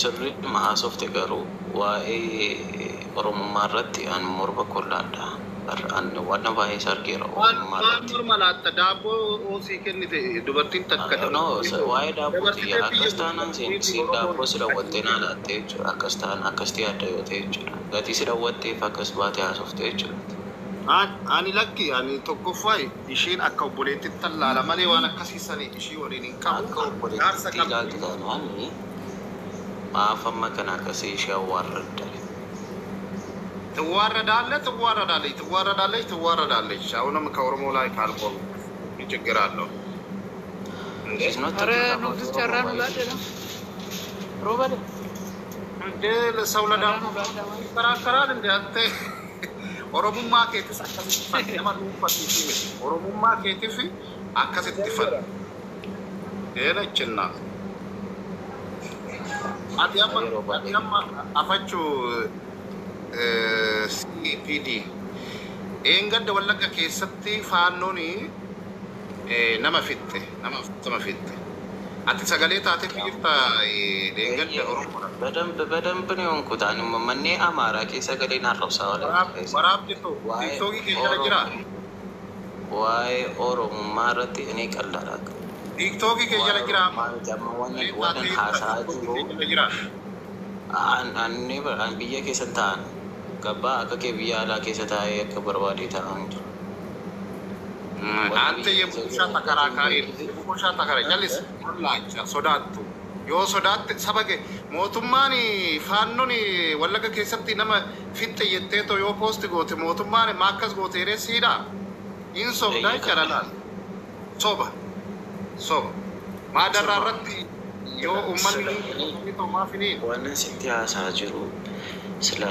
Sirriidhuma haasofte garuu waa'ee Oromummaa irratti an morma kollaadha. An waan baay'ee isa argeera Waan Oromummaa waan irratti. morma laatta daabboo oosii kennite dubartiin takka No, dabarsitee waa'ee daabbooti. dabarsitee biyya Akkas taanaan bulchiti siin Oromoon daabboo si dhawwattee naa laatte jechuudha. Akkas taanaan akkasti yaadda yoo ta'e jechuudha. Gatii si dhawwatteef akkas baatee haasofte jechuudha. Ani lakki ani tokkoffaa isheen akka obboleettitti tallaala malee waan akkasii sanii ishii waliin hin qabu. Akka Jaarsa obboleettitti qabdi. ilaaltu taanaan maaf amma kana akkasii ishee awwaarradda? ትዋረዳለህ፣ ትዋረዳለች፣ ትዋረዳለች፣ ትዋረዳለች። አሁንም ከኦሮሞ ላይ ካልቆም ምን ችግር አለው እንዴ? She's not ኧረ talking about nuufis Oromo carraa nu by the way. laadhe roobale እንዴ ሰው carraa ለዳቦ nu laadha maal ይከራከራል እንዴ? አንተ ኦሮሙማ keetis akkasitti fal nama dhuunfatiif miti Oromummaa keetif akkasitti fal dheerachina ati amma Yeroo ati baay'ee. amma afachuu CPD eengadda Wallagga keessatti faannoon nama fixxe, nama 40 fixxe. Ati sagalee taatee jirta eengadda Oromoodha. በደንብ በደንብ ነው የሆንኩት። Ani manneen Amaaraa keessa galeen arrabsaa oolan keessa. Waraabbitu Waa'ee TikTokii kee jala jira. Oromoo waa'ee Oromummaa irratti እኔ ቀላል አቅም TikTokii kee jala waa'ee jira amma. Oromummaa miti amma Sagalee wannan taatee jirta haasa'aa TikTokii jiru kee jala jira. an biyya keessa ta'an gabbaa akka kee biyya alaa keessa taa'ee akka barbaade ta'an jiru. Wanna Ante biyya keessa የቡኩሻ jiru gatiin ተከራካሪ beekuti. የቡኩሻ ተከራ jallis laacha sodaattu yoo sodaatte saba kee mootummaan faannoon Wallagga keessatti nama fixxe jetteetoo yoo poosti goote mootummaan maa akkas goote jedhee siidha hin sobdaa Eeyya jechaadha kan laal soba soba maadarraa sirba irratti yoo uummanni sila ni maaf hiniin wannan sitti haasaa jiru sila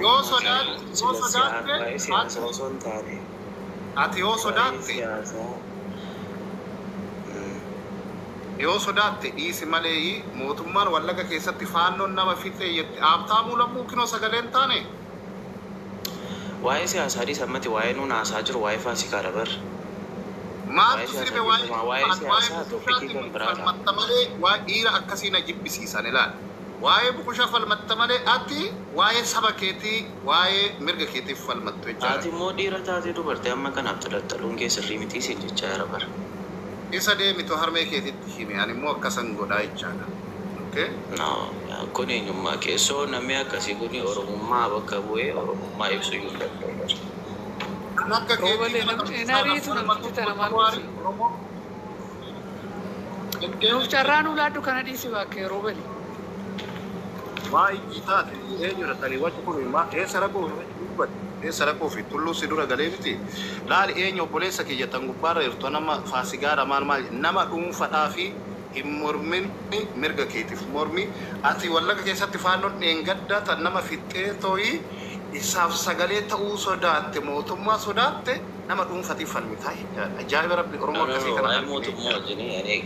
yoo Oromummaa sodaatte isaanii yoo sila sodaatte waa'ee siyaasaa ati osoo hin taane ati yoo waa'ee sodaatte siyaasaa yoo sodaatte dhiisi malee mootummaan Wallagga keessatti faannoon nama fixe jette Haabtaamuu Lammuu kinoo sagaleen taane waa'ee siyaasaa dhiis ammatti waa'ee nuun haasaa jiru waa'ee faasikaadha bar. Waa'ee maaltu siyaasaa sirbe waa'ee dhiifama waa'ee ati waa'ee siyaasaa topikii bukushaatti kan biraadha. falmatta malee waa dhiira akkasii na jibbisiisan ilaal waa'ee bukushaa falmatta malee ati waa'ee saba keetii waa'ee mirga keetiif falmattu jechaadha. Ati immoo dhiira taatee dubartii amma kanaaf xalaxaluun kee sirrii miti siin jechaa jira bara. Isa deemitu harmee keetitti hime ani immoo akkasan godhaa jechaadha. Okay? No, kun eenyummaa keessoo namni akkasii kun Oromummaa bakka bu'ee Oromummaa ibsu iyyuu hin danda'u bara. Kan akka keetii roobale kana namni hin qabsaadhaaf ariitu falmatu namtichi tana bakka maal bu'aari gosi Oromoo. nuuf carraa nu laadhu kana dhiisi bakkee roobale Waa ijji taate eenyudha tani wanti kun maa eessa rakkoo dubbate eessa rakkoo fi tulluu si dura galee miti laali eenyu obboleessa kiyya tan gubbaarra jirtu nama faasigaadha maal maal nama dhuunfadhaa fi hin mormin mirga keetiif mormi ati Wallagga keessatti faannoon dheengadda tan nama fixxee tooyi isaaf sagalee ta'uu sodaatte mootummaa sodaatte nama dhuunfatiif falmitaa jechaadha. Ajaa'iba rabbi No, Oromoo no, akkasii no. kana Waa'ee argine mootummaa jechaadha. wajjinii ani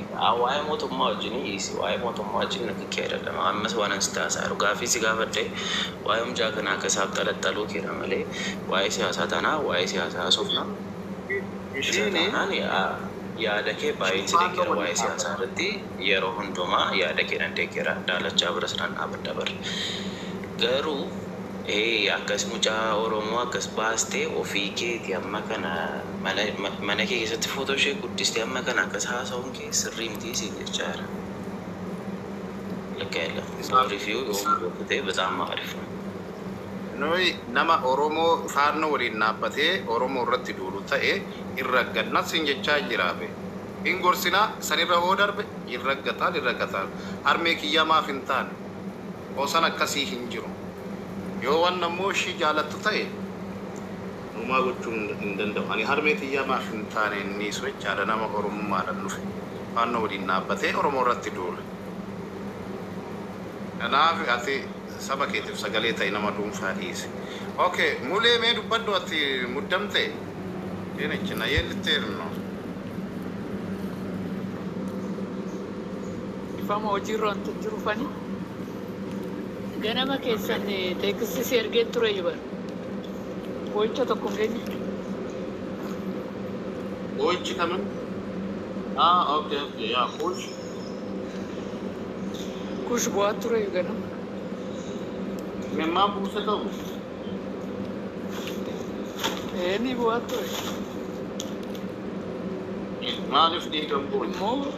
waa'ee mootummaa wajjinii dhiisi. Waa'ee mootummaa wajjin naqi አይደለም. Ammas waan ani sitti haasa'aa jiru gaaffii si gaafadhe waa'ee mucaa kana akka isaaf xalaxaluu keera malee waa'ee siyaasaa tanaa waa'ee siyaasaa haasofna. Isa Ishiin taanaan yaada kee baay'een ishiin si faannoo deeggera waliin waa'ee siyaasaa dhaabbata. irratti yeroo hundumaa yaada kee nan deeggera daalachaa biras nan dhaabadha bara. Garuu akkas mucaa Oromoo akkas baastee ofii keeti amma kana mana kee keessatti footoo ishee guddistee amma kana akkas haasa'uun kee sirrii miti siin jechaa jira. ልክ አይደለም። Isaaf በሪቪው isaan የሆኑ በጣም አሪፍ ነው። Nuyi nama Oromoo faannoo waliin dhaabbatee Oromoo irratti duulu ta'e hin ragganna siin jechaa jiraabe. Hin gorsinaa sanirra hoo darbe hin raggataan hin raggataan. Harmee kiyyaa maaf hin taane osoo akkasii hin jiru. Yoo waan ammoo ishii jaalattu ta'e uumaa gochuu hin danda'u. Ani harmee kiyyaa maaf hin taane inni jechaadha nama Oromummaadhaan dhufe. Faannoo waliin dhaabbatee Oromoo irratti duula. Kanaaf ati saba keetiif sagalee ta'e nama dhuunfaa dhiise. Okay, mulee mee dubbadhu ati muddamte. Deenichi na yeellitteerno. Ifama hojiirra wanti jiru fani ganama keessan teekisii si ergeen ture jibar boo'icha tokko hin geenye. Boo'ichi kamin? Ah, okay, okay, yaa boo'ichi. Kush bu'aa ture ganama. Mimmaan buuse ta'u. Ni bu'aa ture. Maaliif dhiigan booni? Immoo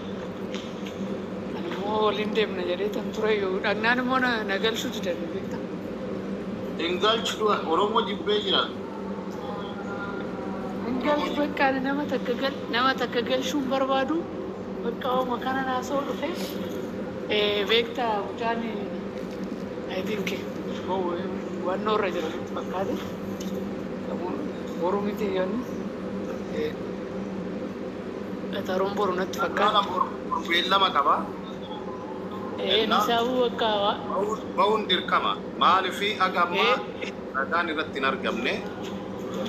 ani immoo waliin deemna jedhee tan ture yoo dhagnaan immoo na galchuu didan beektaa. Hin galchu Oromoo jibbee jira. Hin galchu bakka ani nama takka galchuun barbaadu bakka hooma kana naasoo dhufe beektaa mucaan I think wannoo irra jira natti fakkaate. Boru miti yoonni qaxaroon boru natti fakkaate. Beellama qaba. Nisaabuu bakka Bahuun dirqama. Maaliif haga ammaa ragaan irratti hin argamne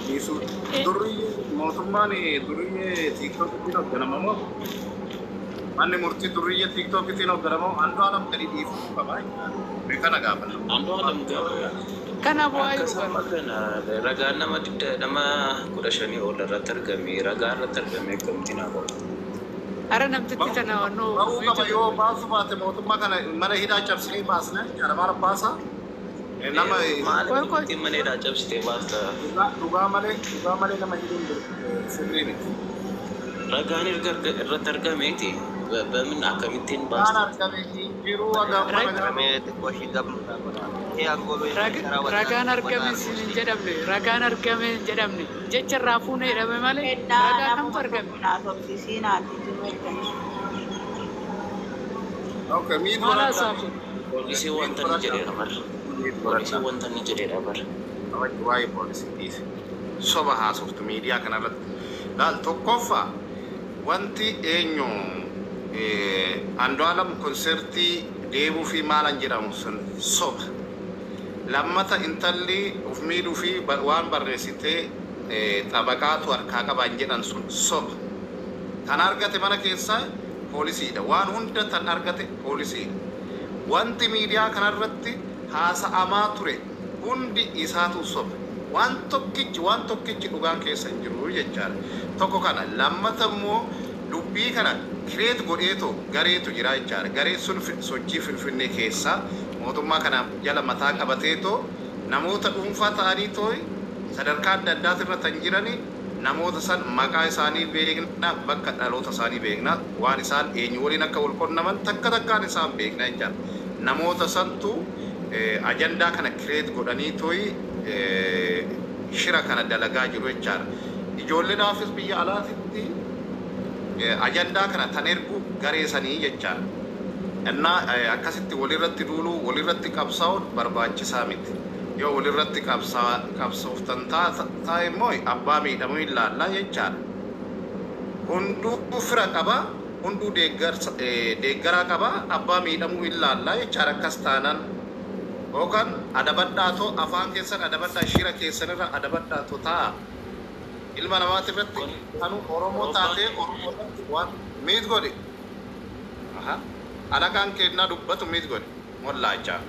dhiisuu. Durriyyee mootummaan durriyyee tiiktookitiin hoogganama moo? Manni murtii durriyyee tiiktookitiin hoogganama moo? Andu'aalam gadi dhiifamuu qaba. Kana gaafanna. Andu'aalam gaafa kana bu'aa akka jiru saba kana. kana ragaan nama didda nama 15 ol irratti argame ragaa irratti argame akkamitti naa qabu. Ara namtitti tana wannoo Bahuu qaba yoo baasu baate mootummaa kana mana hidhaa cabsinee baasne jechaadha. Maal baasa? Nama Maal Qoy qoy. akkamittiin mana hidhaa cabsitee baasta? Dhugaa malee nama hidhuun sirrii miti. Ragaan erga irratti argameeti በምን akkamittiin Waan baasta? argame hin jiru haga ammaa ragaan Ragaan argame siin hin jedhamne, ragaan argame hin jedhamne, jecha irraa fuune jedhame malee Kennaa ragaa kamtu namuma argame? Tokko naasofsiisiinaati jiru ergani. Okay, miit Maal godhadhaa. haasa'aaf? Poolisii wanta inni jedheera bara. Miit Poolisii godhadhaa. wanta inni jedheera bara. Waa'ee poolisii dhiise. Soba haasoftu miidiyaa kanarratti. Laal tokkoffaa wanti eenyu Andu'aalam konsertii deemuu fi maalan jedhamu sun soba. Lammata intalli of miidhuu fi waan barreessitee xabaqaatu harkaa qaban jedhan sun soba. Tan argate mana keessaa poolisiidha. Waan hunda tan argate poolisiidha. Wanti miidiyaa kanarratti haasa'amaa ture hundi isaatu soba. Waan tokkichi dhugaan keessa hin jiru jechaadha. Tokko kana lammata immoo dubbii kana create godheetoo gareetu jira jechaadha. Gareen sun sochii Finfinnee keessaa mootummaa kana jala mataa qabateetoo namoota dhuunfaa ta'anii too sadarkaa adda addaatirra kan jirani namoota san maqaa isaanii beekna, bakka dhaloota isaanii beekna, waan isaan eenyu waliin akka wal qonnaman takka takkaan isaan beekna jechaadha. Namoota santu ajandaa kana create godhanii toyi shira kana dalagaa jiru jechaadha. Ijoolleedhaafis biyya alaatitti ajandaa kana tan ergu garee sanii jechaadha. Innaa akkasitti walirratti duuluu walirratti qabsaa'uun barbaachisaa miti. Yoo walirratti qabsooftan taa'e immoo abbaa miidhamuu hin laallaa jechaadha. Hunduu fira qaba, hunduu deeggaraa qaba, abbaa miidhamuu hin laallaa jechaadha akkas taanaan. Yookaan adabadhaatoo afaan keessan adabadhaa shira keessanirra adabadhaatoo taa'a. Ilma namaati irratti kanu Oromoo taatee Oromoo irratti waan miit godhi. Aha. Alagaan kennaa dubbatu miit godhi. Mollaachaa.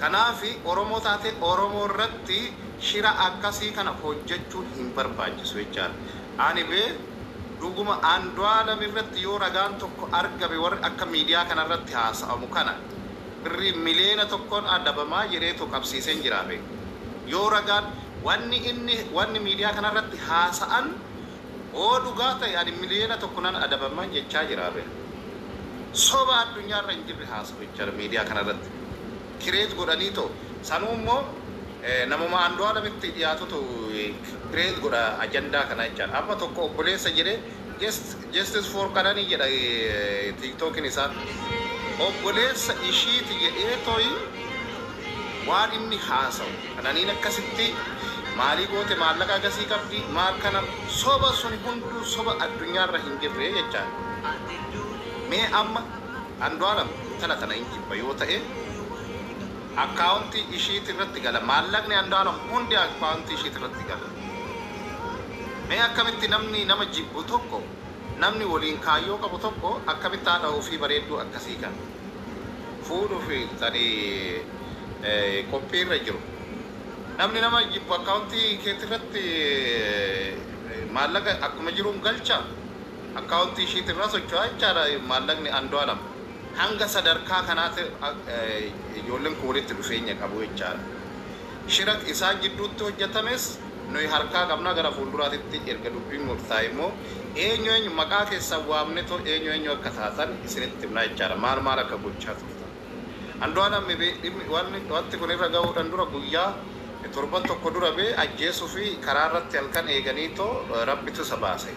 Kanaafi Oromoo taatee Oromoo irratti shira akkasii kana hojjechuun hin barbaachisu jechaadha. Ani bee dhuguma Andu'aalam irratti yoo ragaan tokko argame warri akka miidiyaa kanarratti haasa'amu kana birrii 1 miliyoona adabamaa jedheetu qabsiiseen jira beeku. Yoo ragaan wanni inni wanni miidiyaa kanarratti haasa'an oo dhugaa ta'e ani 1 miliyoona nan adabamaa jechaa jira beeku. Soba addunyaarra hin jirre haasa'u jechaadha miidiyaa kanarratti. Create godhanii ta'u sanuu immoo namuma Andu'aalamitti dhiyaatutu create godha ajandaa kana jechaadha. Amma tokko obboleessa jedhee "Justice for Qananii" jedha tiiktookin isaa. Obboleessa ishiiti jedhee toyi waan inni haasa'u. Qananiin akkasitti maalii goote, maallaqa agasii qabdi maal kana soba sun hunduu soba addunyaarra hin jirre jechaadha. Mee amma Andu'aalam tana tana hin jibba yoo ta'e akkaawuntii ishiiti irratti gala. Maallaqni Andu'aalam hundi akkaawuntii ishiiti irratti gala. Mee akkamitti namni nama jibbu tokko, namni waliin kaayyoo qabu tokko akkamitti haadha ofii bareedduu akkasii kana fuudhuu fi tani qophiirra jiru. Namni nama jibbu akkaawuntii keetti irratti maallaqa akkuma jiruun galcha. Akkaawuntii ishiiti irraa socho'aa jechaadha maallaqni Andu'aalam. Hanga sadarkaa kanaatti ijoolleen kun walitti dhufeenya qabu jechaadha. Shira isaan gidduutti hojjetames nuyi harkaa qabna. Gara fuulduraatitti erga dubbiin murtaa'e immoo eenyu eenyu maqaa keessan waamne too eenyu eenyu akka taatan isinitti himna jechaadha. Maal maal akka gochaa turtan. Andu'aalam wanti kun irra gahuudhaan dura guyyaa torban tokko dura bee ajjeesuu fi karaa irratti halkan eeganii too rabbitu isa baase.